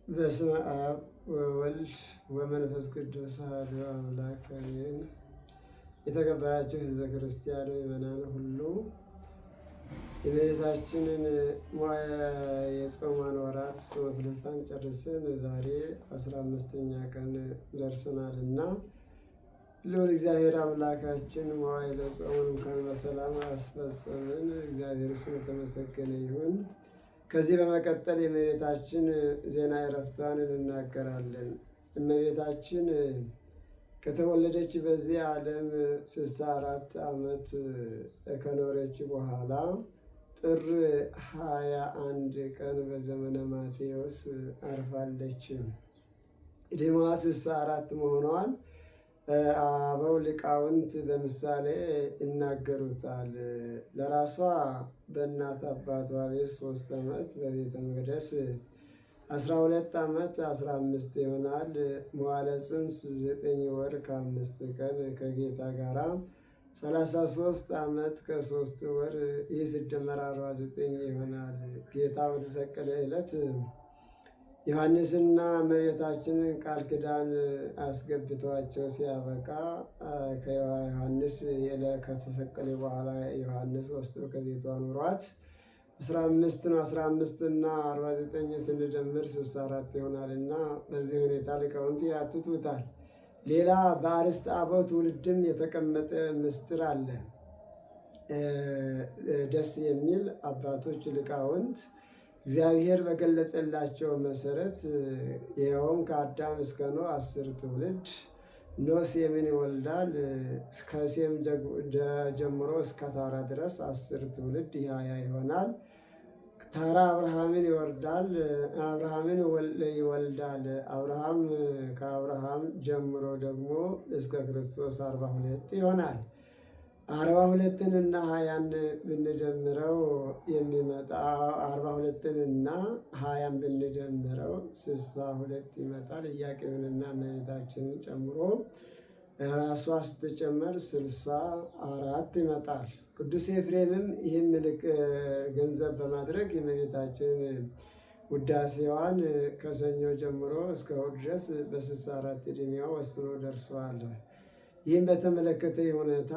በስመ አብ ወወልድ ወመንፈስ ቅዱስ አሐዱ አምላክ አሜን። የተከበራችሁ ሕዝበ ክርስቲያን ምእመናን ሁሉ፣ የእመቤታችንን የጾሟን ወራት ጾመ ፍልሰታን ጨርሰን ዛሬ 15ኛ ቀን ደርሰናልና ልዑል እግዚአብሔር አምላካችን መዋዕለ ጾሙን እንኳን በሰላም አስፈጸመን። እግዚአብሔር ስሙ የተመሰገነ ይሁን። ከዚህ በመቀጠል የእመቤታችን ዜና ዕረፍቷን እንናገራለን። እመቤታችን ከተወለደች በዚህ ዓለም 64 ዓመት ከኖረች በኋላ ጥር 21 ቀን በዘመነ ማቴዎስ አርፋለች። ዕድሜዋ 64 መሆኗን አበው ሊቃውንት በምሳሌ ይናገሩታል። ለራሷ በእናት አባቷ ቤት 3 ዓመት፣ በቤተ መቅደስ 12 ዓመት 15 ይሆናል። መዋለ ጽንስ 9 ወር ከ5 ቀን፣ ከጌታ ጋራ 33 ዓመት ከ3 ወር፣ ይህ ሲደመር 49 ይሆናል። ጌታ በተሰቀለ ዕለት ዮሐንስና እመቤታችንን ቃል ኪዳን አስገብተዋቸው ሲያበቃ ከዮሐንስ ከተሰቀለ በኋላ ዮሐንስ ወስዶ ከቤቷ ኑሯት 15 ነው። 15 እና 49 ስንደምር 64 ይሆናል እና በዚህ ሁኔታ ሊቃውንት ያትቱታል። ሌላ በአርእስተ አበው ትውልድም የተቀመጠ ምስጢር አለ። ደስ የሚል አባቶች ሊቃውንት እግዚአብሔር በገለጸላቸው መሰረት ይኸውም ከአዳም እስከ ኖህ 10 ትውልድ፣ ኖህ ሴምን ይወልዳል። ከሴም ጀምሮ እስከ ታራ ድረስ 10 ትውልድ 20 ይሆናል። ታራ አብርሃምን ይወርዳል፣ አብርሃምን ይወልዳል። አብርሃም ከአብርሃም ጀምሮ ደግሞ እስከ ክርስቶስ 42 ይሆናል። 42ንና 20ን ብንደምረው የሚመጣ፣ 42ንና 20ን ብንደምረው 62 ይመጣል። ኢያቄምንና እመቤታችንን ጨምሮ ራሷ ስትጨመር 64 ይመጣል። ቅዱስ ኤፍሬምም ይህም ምልክ ገንዘብ በማድረግ የእመቤታችን ውዳሴዋን ከሰኞ ጀምሮ እስከ እሑድ ድረስ በ64 ዕድሜዋ ወስኖ ደርሷል። ይህም በተመለከተ ሁኔታ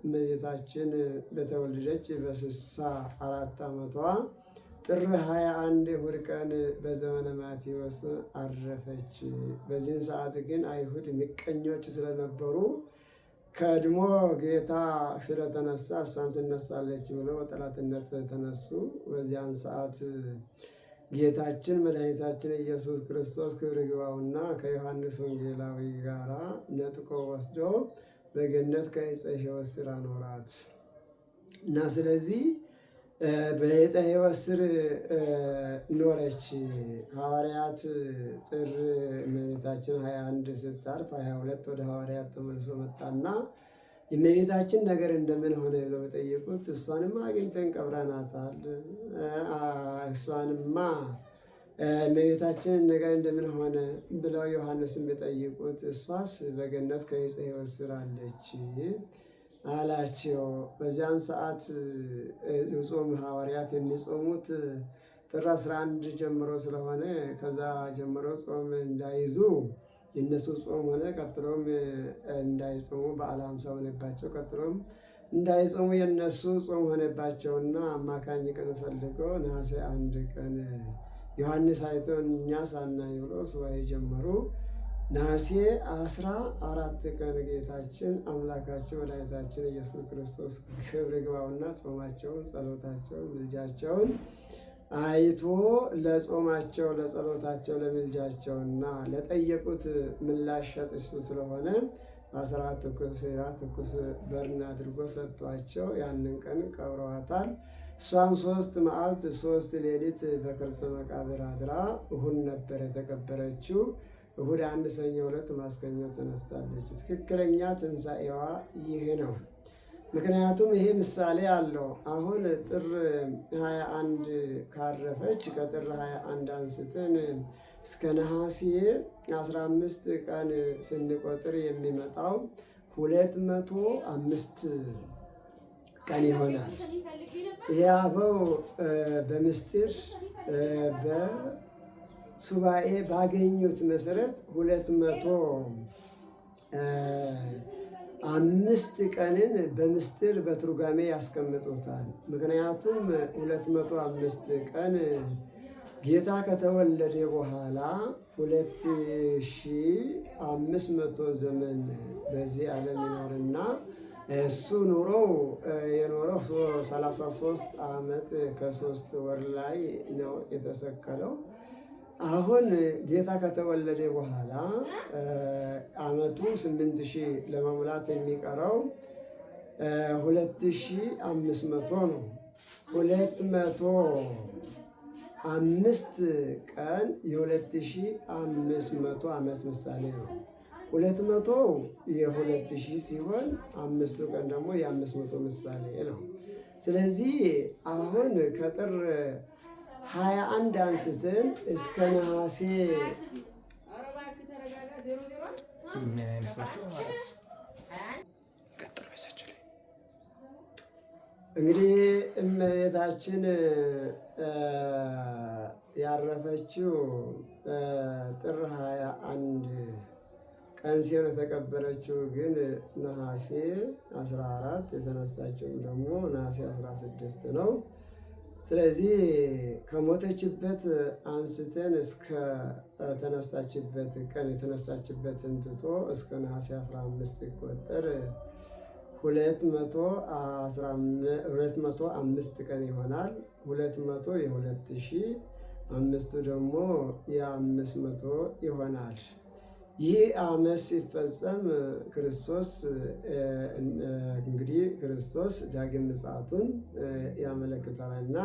እመቤታችን በተወለደች በ64 ዓመቷ ጥር 21 እሑድ ቀን በዘመነ ማቴዎስ አረፈች። በዚህን ሰዓት ግን አይሁድ ምቀኞች ስለነበሩ ከድሞ ጌታ ስለተነሳ እሷም ትነሳለች ብለው በጠላትነት ተነሱ። በዚያን ሰዓት ጌታችን መድኃኒታችን ኢየሱስ ክርስቶስ ክብር ይግባውና ከዮሐንስ ወንጌላዊ ጋራ ነጥቆ ወስዶ በገነት ከዕፀ ሕይወት ስር አኖራት እና ስለዚህ በዕፀ ሕይወት ስር ኖረች። ሐዋርያት ጥር እመቤታችን 21 ስታርፍ 22 ወደ ሐዋርያት ተመልሶ መጣና የእመቤታችን ነገር እንደምን ሆነ ብለው በጠየቁት፣ እሷንማ አግኝተን ቀብረናታል። እሷንማ እመቤታችንን ነገር እንደምን ሆነ ብለው ዮሐንስን ቢጠይቁት፣ እሷስ በገነት ከዕፀ ሕይወት ስር አለች አላቸው። በዚያን ሰዓት ጾም ሐዋርያት የሚጾሙት ጥር 11 ጀምሮ ስለሆነ ከዛ ጀምሮ ጾም እንዳይዙ የእነሱ ጾም ሆነ። ቀጥሎም እንዳይጾሙ በዓለ ሃምሳ ሆነባቸው። ቀጥሎም እንዳይጾሙ የእነሱ ጾም ሆነባቸውና አማካኝ ቀን ፈልገው ነሐሴ 1 ቀን ዮሐንስ አይቶ እኛ ሳናይ ብሎ ሱባኤ ጀመሩ። ነሐሴ 14 ቀን ጌታችን አምላካችን መድኃኒታችን ኢየሱስ ክርስቶስ ክብር ይግባውና ጾማቸውን፣ ጸሎታቸውን፣ ምልጃቸውን አይቶ ለጾማቸው፣ ለጸሎታቸው፣ ለምልጃቸውና ለጠየቁት ምላሽ እሱ ስለሆነ በ14 ትኩስ ሴራ ትኩስ በርን አድርጎ ሰጥቷቸው ያንን ቀን ቀብረዋታል። እሷም 3 መዓልት 3 ሌሊት በከርሰ መቃብር አድራ እሁድ ነበር የተቀበረችው። እሁድ 1፣ ሰኞ 2፣ ማክሰኞ ተነስታለች። ትክክለኛ ትንሣኤዋ ይህ ነው። ምክንያቱም ይሄ ምሳሌ አለው። አሁን ጥር 21 ካረፈች ከጥር 21 አንስተን እስከ ነሐሴ 15 ቀን ስንቆጥር የሚመጣው 205 ቀን ይሆናል። ይህ አበው በምስጢር ሱባኤ ባገኙት መሰረት 205 ቀንን በምስጢር በትርጓሜ ያስቀምጡታል። ምክንያቱም 205 ቀን ጌታ ከተወለደ በኋላ 2500 ዘመን በዚህ ዓለም ይኖርና እሱ ኑሮው የኖረው 33 ዓመት ከ3 ወር ላይ ነው የተሰቀለው። አሁን ጌታ ከተወለደ በኋላ ዓመቱ 8000 ለመሙላት የሚቀረው 2500 ነው። 205 ቀን የ2500 ዓመት ምሳሌ ነው። 200 የ2000 ሲሆን 5ቱ ቀን ደግሞ የ500 ምሳሌ ነው። ስለዚህ አሁን ከጥር 21 አንስተን እስከ ነሐሴ እንግዲህ እመቤታችን ያረፈችው ጥር 21 ቀን ሲሆን የተቀበረችው ግን ነሐሴ 14 የተነሳችውም ደግሞ ነሐሴ 16 ነው። ስለዚህ ከሞተችበት አንስተን እስከ ተነሳችበት ቀን የተነሳችበትን ትቶ እስከ ነሐሴ 15 ሲቆጠር 205 ቀን ይሆናል። 200 የ2000 አምስቱ ደግሞ የ500 ይሆናል። ይህ ዓመት ሲፈጸም ክርስቶስ እንግዲህ ክርስቶስ ዳግም ምጽአቱን ያመለክታልና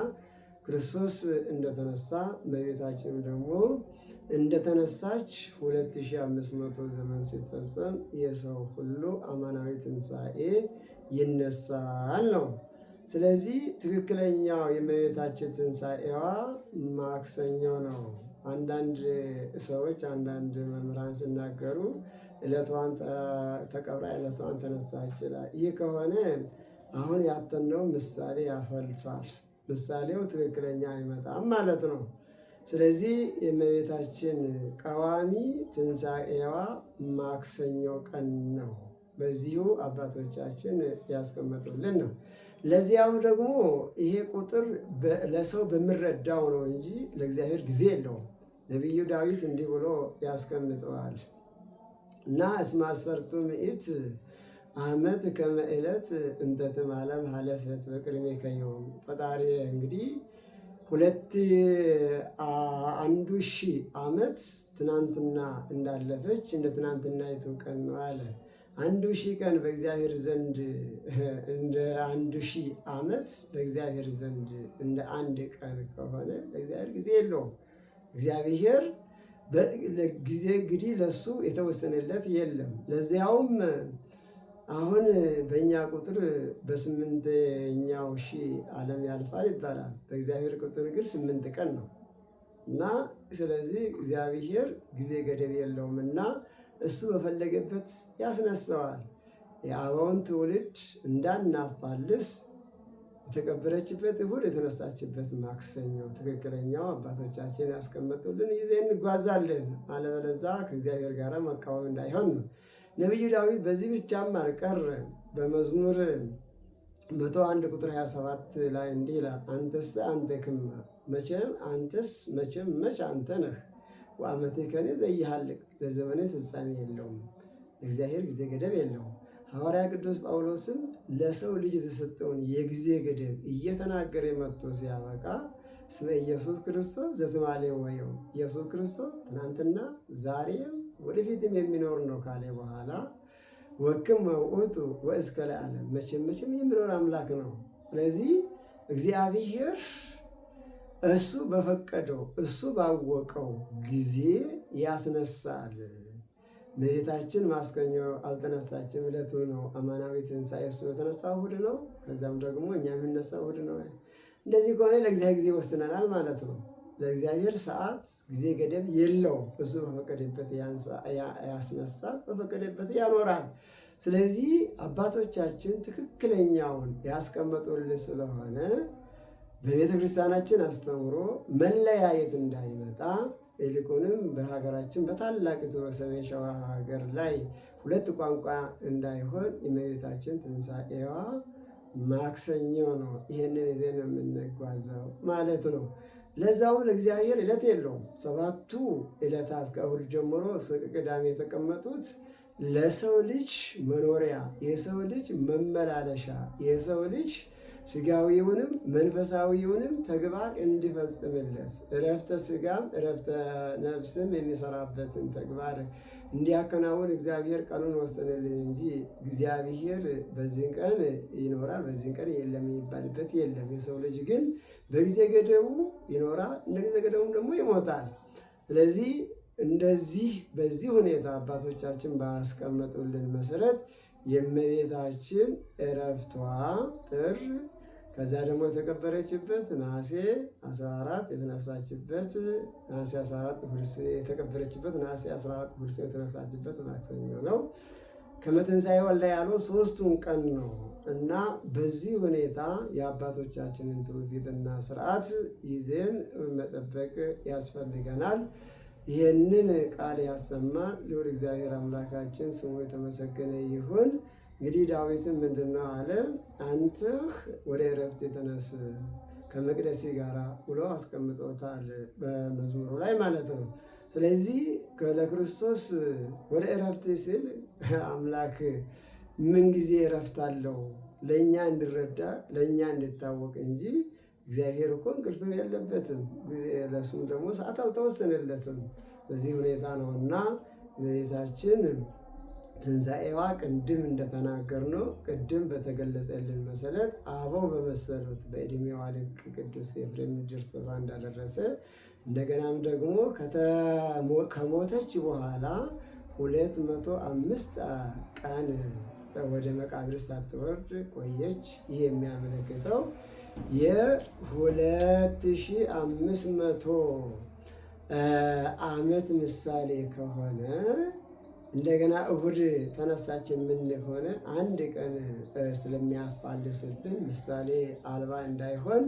ክርስቶስ እንደተነሳ እመቤታችን ደግሞ እንደተነሳች 2500 ዘመን ሲፈጸም የሰው ሁሉ አማናዊ ትንሣኤ ይነሳል ነው። ስለዚህ ትክክለኛው የእመቤታችን ትንሣኤዋ ማክሰኞ ነው። አንዳንድ ሰዎች አንዳንድ መምህራን ሲናገሩ ዕለቷን ተቀብራ ዕለቷን ተነሳች ይላል። ይህ ከሆነ አሁን ያተነው ምሳሌ ያፈልሳል። ምሳሌው ትክክለኛ አይመጣም ማለት ነው። ስለዚህ የእመቤታችን ቀዋሚ ትንሣኤዋ ማክሰኞ ቀን ነው። በዚሁ አባቶቻችን ያስቀመጡልን ነው። ለዚያም ደግሞ ይሄ ቁጥር ለሰው በሚረዳው ነው እንጂ ለእግዚአብሔር ጊዜ የለውም። ነቢዩ ዳዊት እንዲህ ብሎ ያስቀምጠዋል እና እስመ አሠርቱ ምዕት ዓመት ከመ ዕለት እንተ ትምዓለም ሀለፈት በቅድሜከ ዮም። ፈጣሪ እንግዲህ 1000 ዓመት ትናንትና እንዳለፈች እንደ ትናንትናይቱ ቀን ነው አለ። 1000 ቀን በእግዚአብሔር ዘንድ እንደ 1000 ዓመት በእግዚአብሔር ዘንድ እንደ አንድ ቀን ከሆነ ለእግዚአብሔር ጊዜ የለውም። እግዚአብሔር ጊዜ እንግዲህ ለሱ የተወሰነለት የለም። ለዚያውም አሁን በእኛ ቁጥር በ8ኛው ሺህ ዓለም ያልፋል ይባላል። በእግዚአብሔር ቁጥር ግን 8 ቀን ነው እና ስለዚህ እግዚአብሔር ጊዜ ገደብ የለውም እና እሱ በፈለገበት ያስነሳዋል። የአበውን ትውልድ እንዳናፋልስ የተቀበረችበት እሑድ የተነሳችበት ማክሰኞ ትክክለኛው አባቶቻችን ያስቀመጡልን ጊዜ እንጓዛለን። አለበለዛ ከእግዚአብሔር ጋር መቃወም እንዳይሆን ነው። ነቢዩ ዳዊት በዚህ ብቻም አልቀረም። በመዝሙር 101 ቁጥር 27 ላይ እንዲህ ይላል፣ አንተስ አንተ ክማ መቼም አንተስ መቼም መች አንተ ነህ ወአመትከኒ ዘይሃልቅ፣ ለዘመኔ ፍጻሜ የለውም። እግዚአብሔር ጊዜ ገደብ የለውም። ሐዋርያ ቅዱስ ጳውሎስም ለሰው ልጅ የተሰጠውን የጊዜ ገደብ እየተናገረ መጥቶ ሲያበቃ ስለ ኢየሱስ ክርስቶስ ዘትማሌ ወየው ኢየሱስ ክርስቶስ ትናንትና ዛሬም ወደፊትም የሚኖር ነው ካለ በኋላ ወክም ውእቱ ወእስከ ለዓለም መቼም መቼም የሚኖር አምላክ ነው። ስለዚህ እግዚአብሔር እሱ በፈቀደው እሱ ባወቀው ጊዜ ያስነሳል። እመቤታችን ማክሰኞ አልተነሳችም፣ ዕለቱ ነው። አማናዊ ትንሣኤ እሱ የተነሳው እሑድ ነው። ከዚያም ደግሞ እኛ የምነሳው እሑድ ነው። እንደዚህ ከሆነ ለእግዚአብሔር ጊዜ ወስነናል ማለት ነው። ለእግዚአብሔር ሰዓት ጊዜ ገደብ የለውም። እሱ በፈቀደበት ያስነሳል፣ በፈቀደበት ያኖራል። ስለዚህ አባቶቻችን ትክክለኛውን ያስቀመጡልን ስለሆነ በቤተ ክርስቲያናችን አስተምሮ መለያየት እንዳይመጣ ይልቁንም በሀገራችን በታላቂቱ በሰሜን ሸዋ ሀገር ላይ ሁለት ቋንቋ እንዳይሆን የእመቤታችን ትንሣኤዋ ማክሰኞ ነው። ይህንን ይዘን የምንጓዘው ማለት ነው። ለዛውም ለእግዚአብሔር ዕለት የለውም። ሰባቱ ዕለታት ከእሁድ ጀምሮ እስከ ቅዳሜ የተቀመጡት ለሰው ልጅ መኖሪያ፣ የሰው ልጅ መመላለሻ፣ የሰው ልጅ ስጋዊውንም መንፈሳዊውንም ተግባር እንዲፈጽምለት እረፍተ ስጋም እረፍተ ነፍስም የሚሰራበትን ተግባር እንዲያከናውን እግዚአብሔር ቀኑን ወሰነልን እንጂ እግዚአብሔር በዚህን ቀን ይኖራል በዚህን ቀን የለም የሚባልበት የለም። የሰው ልጅ ግን በጊዜ ገደቡ ይኖራል፣ እንደ ጊዜ ገደቡም ደግሞ ይሞታል። ስለዚህ እንደዚህ በዚህ ሁኔታ አባቶቻችን ባስቀመጡልን መሰረት የእመቤታችን እረፍቷ ጥር፣ ከዛ ደግሞ የተቀበረችበት ነሐሴ 14 የተነሳችበት ነሐሴ 14 የተቀበረችበት ነሐሴ 14 እሑድ የተነሳችበት ማክሰኞ ነው። ከመትንሣኤ ወልዳ ያለው ሶስቱን ቀን ነው እና በዚህ ሁኔታ የአባቶቻችንን ትውፊትና ስርዓት ይዘን መጠበቅ ያስፈልገናል። ይህንን ቃል ያሰማ ልዑል እግዚአብሔር አምላካችን ስሙ የተመሰገነ ይሁን። እንግዲህ ዳዊትም ምንድነው አለ? አንተህ ወደ ዕረፍት የተነስ ከመቅደሴ ጋር ብሎ አስቀምጦታል በመዝሙሩ ላይ ማለት ነው። ስለዚህ ለክርስቶስ ወደ ዕረፍት ሲል አምላክ ምን ጊዜ ዕረፍት አለው? ለእኛ እንዲረዳ ለእኛ እንዲታወቅ እንጂ እግዚአብሔር እኮ እንቅልፍም የለበትም። ለእሱም ደግሞ ሰዓት አልተወሰነለትም። በዚህ ሁኔታ ነው እና እመቤታችን ትንሣኤዋ ቅድም እንደተናገርነው ቅድም በተገለጸልን መሰረት አበው በመሰሉት በዕድሜዋ ልክ ቅዱስ ኤፍሬም ድርሰቷ እንዳደረሰ እንደገናም ደግሞ ከሞተች በኋላ 205 ቀን ወደ መቃብር ሳትወርድ ቆየች። ይህ የሚያመለክተው የ2500 ዓመት ምሳሌ ከሆነ እንደገና እሁድ ተነሳች የምን አንድ ቀን ስለሚያፋልስብን ምሳሌ አልባ እንዳይሆን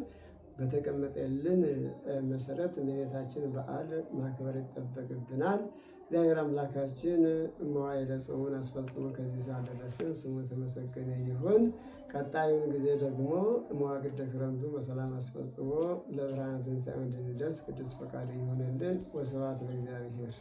በተቀመጠልን መሰረት እመቤታችን በዓል ማክበር ይጠበቅብናል። እግዚአብሔር አምላካችን መዋዕለ ጾሙን አስፈጽሞ ከዚህ ስላደረሰን ስሙ የተመሰገነ ይሁን። ቀጣዩን ጊዜ ደግሞ መዋግደ ክረምቱ በሰላም አስፈጽሞ ለብርሃነ ትንሣኤው እንድንደርስ ቅዱስ ፈቃዱ ይሁንልን። ወስብሐት ለእግዚአብሔር።